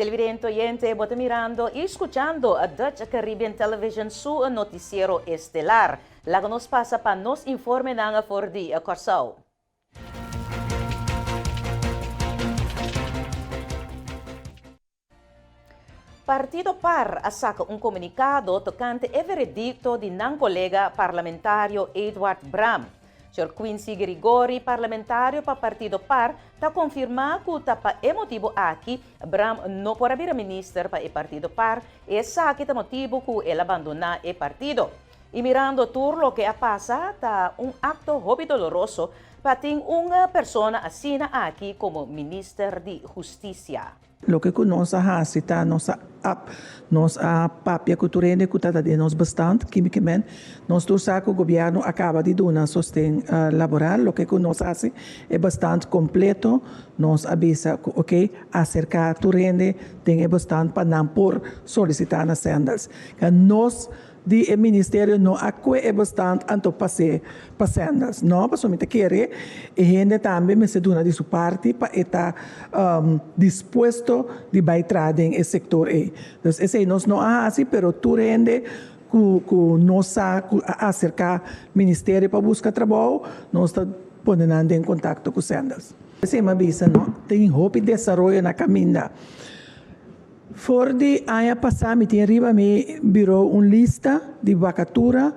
Televidente oyente, bo ta mirando y scuchando Dutch Caribbean Television su noticiero estelar. Laga nos pasa pa nos informenan for di Kòrsou. Partido par a saka un komunikado tokante e veredikto di nan kolega parlamentario Eduard Braam. Señor Quincy Girigorie, parlamentario pa partido par, ta konfirmá ku ta pa e motibu aki Braam no por a bira minister pa e partido par i esaki ta motibu ku el a bandoná e partido. I mirando tur loke a pasa ta un akto hopi doloroso pa tin un persona asina aki komo minister di hustisia. Loke ku nos a hasi ta nos a ap nos a papia ku tur hende ku ta ta den nos bestand, kimikemen. Nos tur sa ku gobièrnu a kaba di duna sosten laboral. Loke ku nos hasi e bestand kompleto, nos a bisa ku oke, aserká tur hende den e bestand pa nan por solisitá na Sandals. Nos Di e ministerio no a kue e bestand anto pas'é pa Sandals. No, pasobra mi ta kere e hende tambe mester duna di su parti pa e ta dispuesto di bai traha den e sektor ei. Dus esei nos no a hasi, pero tur hende ku ku nos sa ku a aserká ministerio pa buska trabou, nos ta pone nan den kontakto ku Sandals. Esei mi a bisa, no tin hopi desaroyo na kaminda. For di aña pasá mi tin riba mi biro un lista di vakatura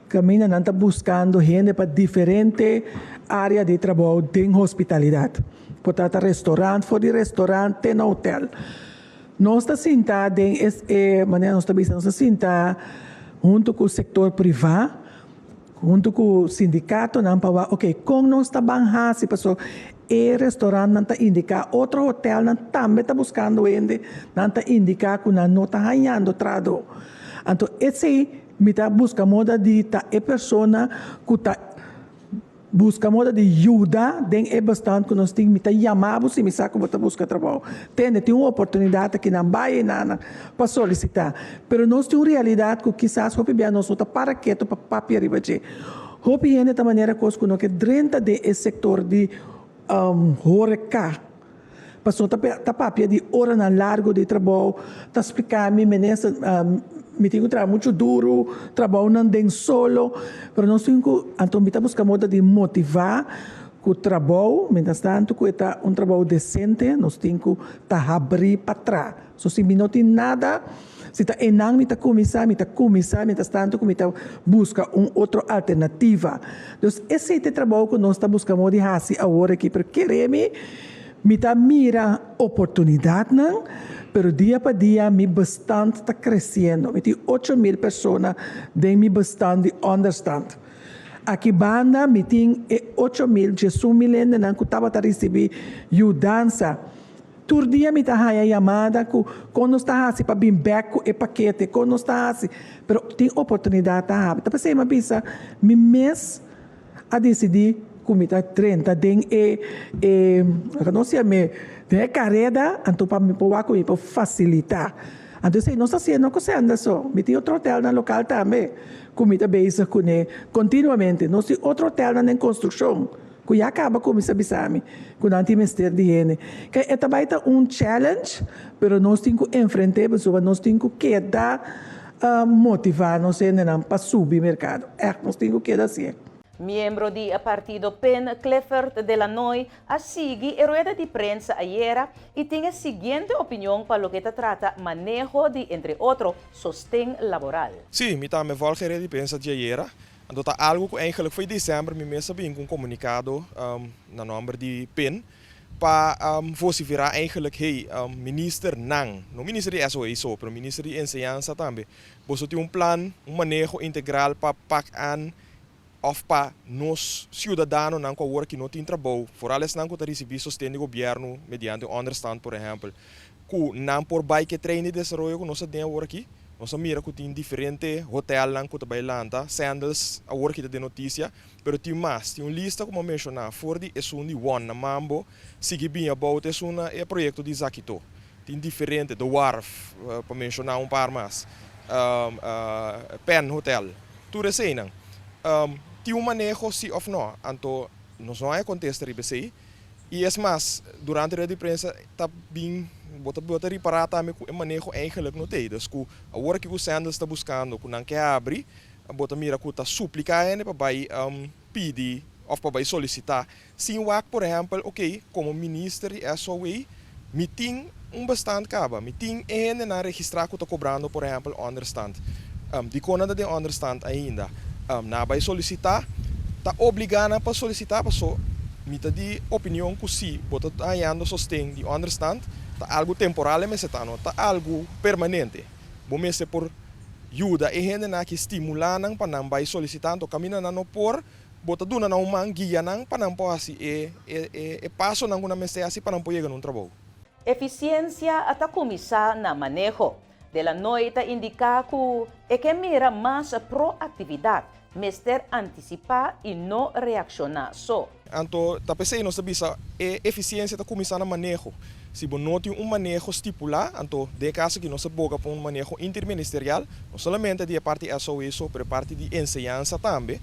kaminda nan ta buskando hende pa diferente área di trabou den hospitalidat. Por ta ta restorant, for di restorant te na hotel. Nos ta sinta den e manera nos ta bisa nos ta sinta huntu ku sektor privá. Huntu ku sindikatonan pa wak oke kon nos ta ban hasi paso e restorantnan ta indiká otro hotelnan tambe ta buskando hende nan ta indiká ku nan no ta hañando trahadó anto esei mi ta buska moda di ta e persona ku ta buska moda di yuda den e bestand ku nos tin mi ta yama bo si mi sa ku bo ta buska trabou tende tin un oportunidat aki nan bai einan pa solisitá. Pero nos tin un realidat ku kisas hopi bia nos no ta para ketu pa papia riba dje. Hopi hende ta manera kos ku no ke drenta den e sektor di horeka. Pasobra ta ta papia di oranan largu di trabou, ta splika mi minister mi tin ku traha muchu duru, trabounan den solo. Pero nos tin ku, anto mi ta buska moda di motivá ku trabou, mientras tantu ku e ta un trabou desente, nos tin ku ta habrí pa traha. So si mi no tin nada, si ta enan mi ta cuminsa, mi ta cuminsa mientras tanto cu mi ta busca un otro alternativa. Dus esey ta e trabou cu nos ta busca modo di haci awor aki, pero kere mi, mi ta mira oportunidadnan, pero dia pa dia mi bestand ta creciendo. Mi tin 8000 persona den mi bestand di onderstand. Aki banda mi tin e 8000, 11000 hendenan cu tabata ricibi yudansa. Tur dia mi ta haña yamada ku kon nos ta hasi pa bin bèk ku e pakete, kon nos ta hasi, pero tin oportunidat ta habri. Ta p'esei mi a bisa mi mes a disidí ku mi ta drenta den e e nos yam'é den e kareda anto pa mi por wak ku mi por fasilitá. Anto esei nos ta hasiendo ku Senda so. Mi tin otro hotelnan lokal tambe ku mi ta bezig kuné kontinuamente. Nos tin otro hotelnan den konstrukshon. Ku ya kaba kuminsá bisa mi ku nan tin mester di hende. Kei e ta bai ta un challenge, pero nos tin ku enfrent'é pasobra nos tin ku keda motivá nos hendenan pa subi merkado. Ègt nos tin ku keda hasié. Miembro di partido pen Clifford de Lannoy a sigui e rueda di prensa ayera y tin e siguiente opinion pa loke ta trata maneho di entre otro sosten laboral. Sí, mi tambe volg e rueda di prensa di ayera. Anto ta algu ku eigenlijk fo'i december mi mes a bin ku un komunikado na nòmber di pin pa vosiferá eigenlijk hey ministernan, no minister di SOA so pero minister di enseñansa tambe, boso tin un plan, un maneho integral pa pak an òf pa nos siudadanonan ku awor aki no tin trabou, foral esnan ku ta risibí sosten di gobièrnu mediante un ònderstand por ehèmpel, ku nan por bai ku e trein di desaroyo ku nos ta den awor aki. Nos a mira ku tin diferente hotelnan ku ta bai lanta, Sandals awor aki ta den notisia, pero tin mas. Tin un lista ku mi a menshoná for di esun di Won na Mambo, sigui bini abou te esun na e proyekto di Zakito. Tin diferente, The Wharf, pa menshoná un par mas, Penn Hotel, tur eseinan. Tin un maneho si òf nò? Anto nos no a haña kontesta riba esei. I es mas, durante rueda di prensa ta bin bo ta bo ta ripará tambe ku e maneho eigenlijk no t'ei. Dus ku awor aki ku Sandals ta buskando ku nan ke habri, bo ta mira ku ta supliká hende pa bai pidi òf pa bai solisitá. Sin wak por ehèmpel, oke, komo minister di SOA mi tin un bestand kaba, mi tin e hendenan registrá ku ta kobrando por ehèmpel ònderstand. Dikon nan ta den ònderstand ainda? Nan a bai solisitá, ta obligá nan pa solisitá paso mi ta di opinion ku si bo ta hañando sosten di ònderstand ta algu temporal e mester ta, no ta algu permanente. Bo mester por yuda e hendenan aki stimulá nan pa nan bai solisitá, anto kaminda nan no por bo ta duna nan un man, guia nan pa nan por hasi e e pasonan ku nan mester hasi pa nan por yega na un trabou. Efisiensia ta kuminsá na maneho. De la Noy ta indiká ku e ke mira mas proaktividat, mester antisipá i no reakshoná so. Anto ta p'esei nos ta bisa e efisiensia ta kuminsá na maneho. Si bo no tin un maneho stipulá, anto den e kaso aki nos ta boga pa un maneho interministerial, no solamente di e parti SOE so, pero e parti di enseñansa tambe.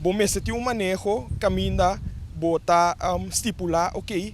Bo mester tin un maneho kaminda bo ta stipulá, okey,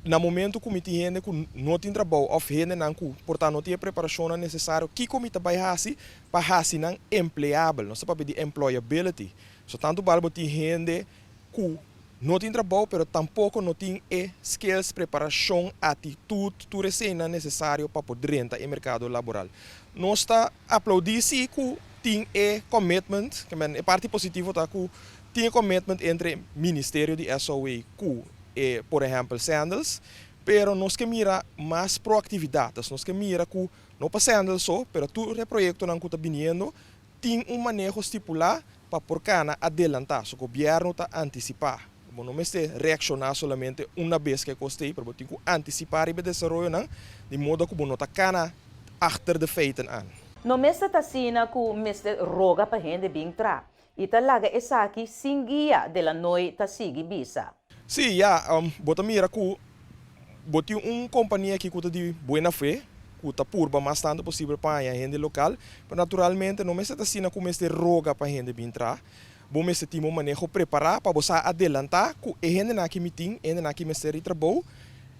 Na momento ku mi tin hende ku no tin trabou òf hendenan ku por ta no tin e preparashonnan nesesario, kiko mi ta bai hasi pa hasi nan empleabel? Nos ta papia di employability. So tantu bal bo tin hende ku no tin trabou pero tampoko no tin e skills, preparashon, atitut, tur eseinan nesesario pa por drenta e merkado laboral. Nos ta aplaudí si ku tin e commitment, ke men e parti positivo ta ku tin e commitment entre Ministerio di SOA ku e por ehèmpel Sandals, pero nos ke mira mas proaktividat, dus nos ke mira ku no pa Sandals so, pero tur e proyektonan ku ta biniendo tin un maneho stipulá pa por kana adelantá, so gobièrnu ta antisipá. Bo no mester reakshoná solamente una bes ku e kos ta ei, pero bo tin ku antisipá riba e desaroyonan di modo ku bo no ta kana achter de feiten aan. No mester ta asina ku mester roga pa hende bin tra. I ta laga esaki sin guia, De la Noy ta sigui bisa. Sí, ya, bo ta mira ku bo tin un kompania aki ku ta di buena fe, ku ta purba mas tantu posibel pa haña hende lokal, pero naturalmente no mester ta asina ku mester roga pa hende bin traha. Bo mester tin bo maneho prepará pa bo sa adelantá ku e hendenan aki mi tin, e hendenan aki mester di trabou,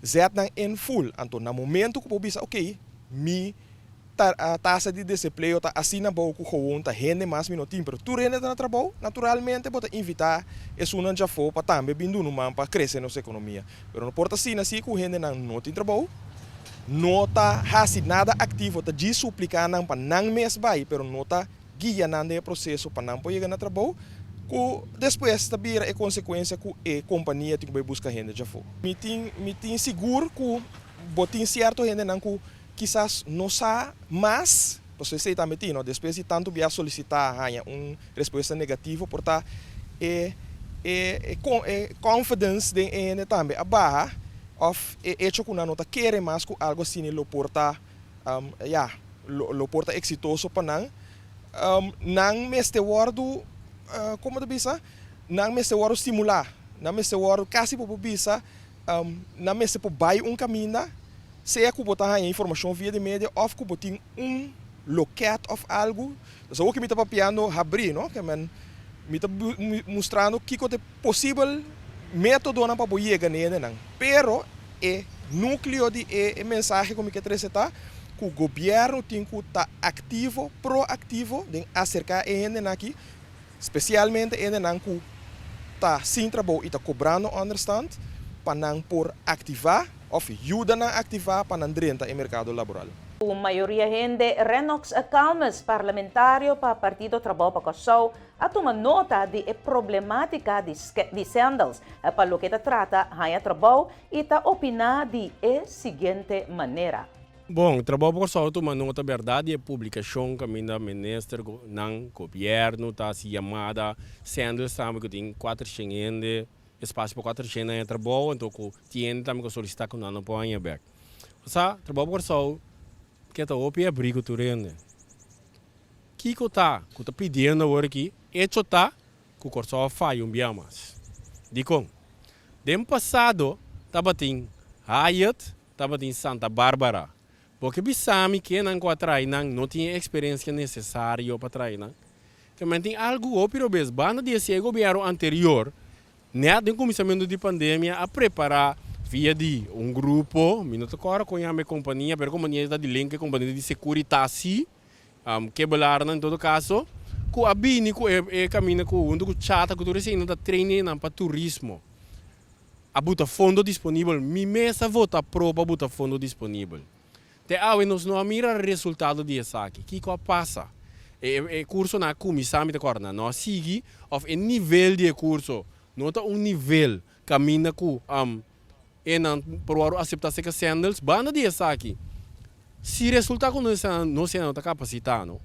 zet nan in full. Anto na momento ku bo bisa, oke, mi Ta tasa di desempleo ta asina bou ku gewoon ta hende mas mi no tin, pero tur hende ta na trabou, naturalmente bo ta invitá esunnan djafó pa tambe bin duna un man pa krese nos ekonomia. Pero no por ta asina si ku hendenan no tin trabou, no ta hasi nada aktivo, ta djis supliká nan pa nan mes bai, pero no ta guia nan den e proseso pa nan por yega na trabou, ku despues ta bira e konsekuensia ku e kompania tin ku bai buska hende djafó. Mi tin mi tin sigur ku bo tin sierto hendenan ku Kisas no sa mas, pasobra esei tambe tin, no? Despues di tantu bia solisitá haña un respuesta negativo, por ta e e e confidence den e hende tambe a baha òf e echo ku nan no ta kere mas ku algu asina lo por ta, ya, lo lo por ta eksitoso pa nan. Nan mester wòrdu, komo ta bisa? Nan mester wòrdu stimulá, nan mester wòrdu, kasi bo por bisa, Nan mester por bai un kaminda, sea ku bo ta haña informashon via di media òf ku bo tin un lokèt òf algu. Nos awor ku mi ta papiando habrí, no? Ke men mi ta mustrando kiko ta e posibel métodonan pa bo yega na e hendenan. Pero e núkleo di e mensahe ku mi ke trese ta ku gobièrnu tin ku ta aktivo, proaktivo den aserká e hendenan aki Spesialmente hendenan ku ta sin trabou i ta kobrando ònderstant pa nan por aktivá òf yuda nan aktivá pa nan drenta e merkado laboral. Ku mayoria hende, Rennox Calmes, parlamentario pa Partido Trabou pa Kòrsou, a tuma nota di e problemátika di di Sandals pa loke ta trata haña trabou i ta opiná di e siguiente manera. Bon, Trabou pa Kòrsou a tuma nota bèrdat di e publikashon kaminda minister nan, gobièrnu ta hasi yamada, Sandals tambe ku tin kuatershen hende, espasio pa kuatershen haña trabou, anto ku tin hende tambe ku a solisitá ku nan no por haña bèk. Osea, Trabou pa Kòrsou ke ta hopi abrí ku tur hende. Kiko ta ku ta pidiendo awor aki? Echo ta ku Kòrsou a faya un bia mas. Dikon? Den pasado tabatin Hyatt Tabatin Santa Barbara. Bo ke bisa mi kennan ku a trae nan no tin e eksperensia nesesario pa trae nan? Te men tin algu hopi robes. Banda di esei e gobièrnu anterior Nèt den kuminsamentu di pandemia a prepará via di un grupo, mi no ta kòrda kon yama e kompania, pero e kompania ta di link ku e kompania di Securitas, kebelarnan en todo kaso, ku a bini ku e kaminda ku huntu ku Chata ku tur eseinan ta train nan pa turismo. A buta fondo disponibel, mi mes a vota pro pa buta fondo disponibel. Te awe nos no a mira resultado di esaki. Kiko a pasa? E e kursonan a kuminsá, mi ta kòrda, nan no a sigui òf e nivel di e kurso no ta un nivel kaminda ku e nan por wòrdu aseptá serka Sandals. Banda di esaki, si resultá ku nos nos no ta kapasitá, no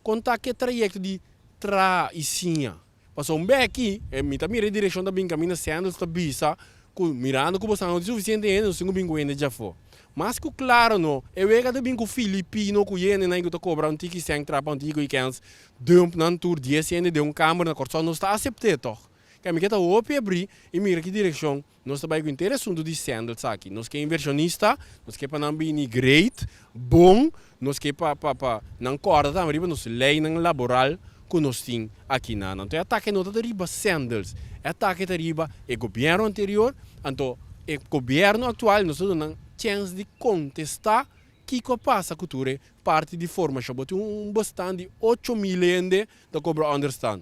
konta ku e trayekto di traha i siña. Pasobra un beki, mi ta mira e direkshon ta bin kaminda Sandals ta bisa ku mirando ku boso no tin sufisiente hende nos tin ku bin ku hende djafó. Mas ku klaro no, e wega ta bin ku filipino ku hendenan ku ta kobra un tiki sèn trapa un tiki ku kèns dump nan tur dies hende den un kamber na Kòrsou nos ta asept'é tòg. Ke mi ke ta hopi abrí i mira ki direkshon nos ta bai ku henter asuntu di Sandals aki. Nos ke invershonista, nos ke pa nan bini great, bon, nos ke pa pa pa nan kòrda tambe riba nos leinan laboral ku nos tin aki nan. Anto e atake no ta riba Sandals, e atake ta riba e gobièrnu anterior, anto e gobièrnu aktual nos ta duna nan chèns di kontestá kiko a pasa ku tur e parti di formashon. Bo tin un bestand di 8000 hende ta kobra ònderstan.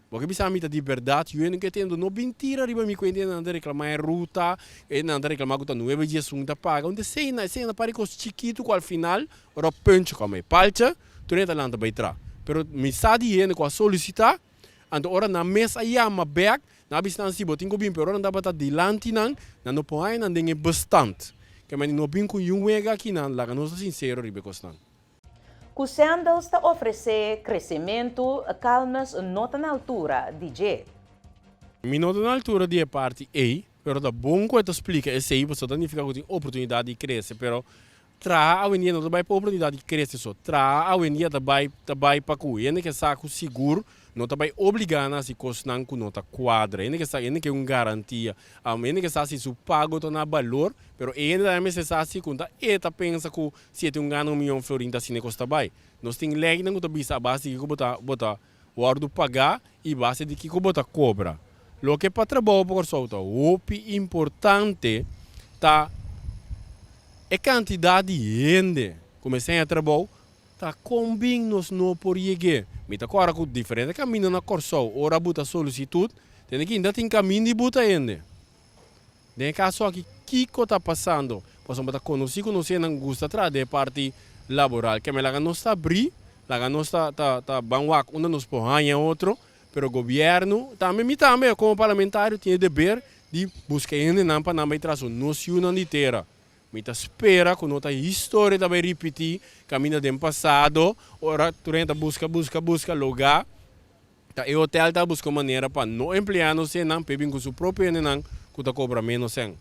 Bo ke bisa mi ta di berdad? Yu hende ku e tendo no bin tira riba mi kuenta e nan ta reclama e ruta, e nan ta reclama ku ta nuebe diesun ta paga. Un esei na esei na pari kos chikitu ku al final ora punch kome e palcha tur hende ta lanta bai tra. Pero mi sa di hende ku a solicita, anto ora nan mes a yama bek, nan a bisa nan si bo tin ku bin pero ora nan tabata dilanti nan, nan no por haña nan den e bestand. Ke mende no bin ku yun wega aki nan, laga nos ta sincero riba e kosnan. Ku Sandals ta ofresé kresementu, Calmes no ta na altura di dje. Mi no ta na altura di e parti ei, pero ta bon ku e ta splika esei pasobra ta nifiká ku tin oportunidat di krese. Pero traha awendia no ta bai pa oportunidat di krese so, traha awendia ta bai ta bai pa ku hende ke sa ku sigur No ta bai obligá nan hasi kosnan ku no ta kuadra. Hende ke sa, hende ke un garantia. Hende ke sa si su pago ta na balor, pero e hende tambe mester sa si ku ta e ta pensa ku si e tin un gana un mion florin ta asina e kos ta bai. Nos tin leinan ku ta bisa a base di kiko bo ta bo ta wòrdu pagá i base di kiko bo ta kobra. Loke pa trabou pa Kòrsou ta hopi importante ta e kantidat di hende ku mester haña trabou. Ta kon bin nos no por yeg'é? Mi ta kòrda ku diferente kaminda na Kòrsou ora buta solisitut, tende ki inda tin kaminda di buta hende. Den e kaso aki kiko ta pasando? Pasobra bo ta konosí ku nos hendenan gusta traha den e parti laboral. Keme laga nos ta abrí, laga nos ta ta ta ban wak unda nos por haña otro, pero gobièrnu tambe, mi tambe komo parlamentario tin e deber di buska e hendenan pa nan bai traha su nos yunan di tera. Mi ta spera ku no ta historia ta bai ripití kaminda den pasado ora tur hende ta buska buska buska logá ta e hotel ta buska un manera pa no empleá nos hendenan p'e bin ku su propio hendenan ku ta kobra ménos sèn.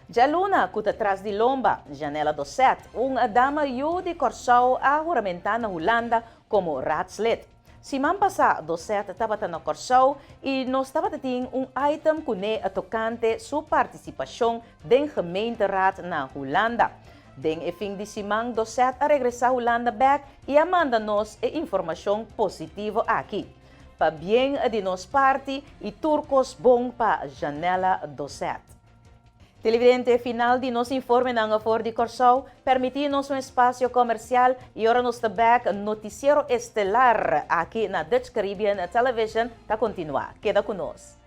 Djaluna ku ta tras di lomba, Janella Dosset, un dama yu di Kòrsou a huramentá na Hulanda komo raadslid. Siman pasá Dosset tabata na Kòrsou i nos tabata tin un item kuné tokante su partisipashon den gemeenteraad na Hulanda. Den e fin di siman Dosset a regresá Hulanda bèk i a manda nos e informashon positivo aki. Pabien di nos parti i tur kos bon pa Janella Dosset. Televidente, final di nos informenan for di Kòrsou, permití nos un espasio komersial i ora nos ta bèk, Notisiero Estelar aki na Dutch Caribbean Television ta kontinuá. Keda ku nos.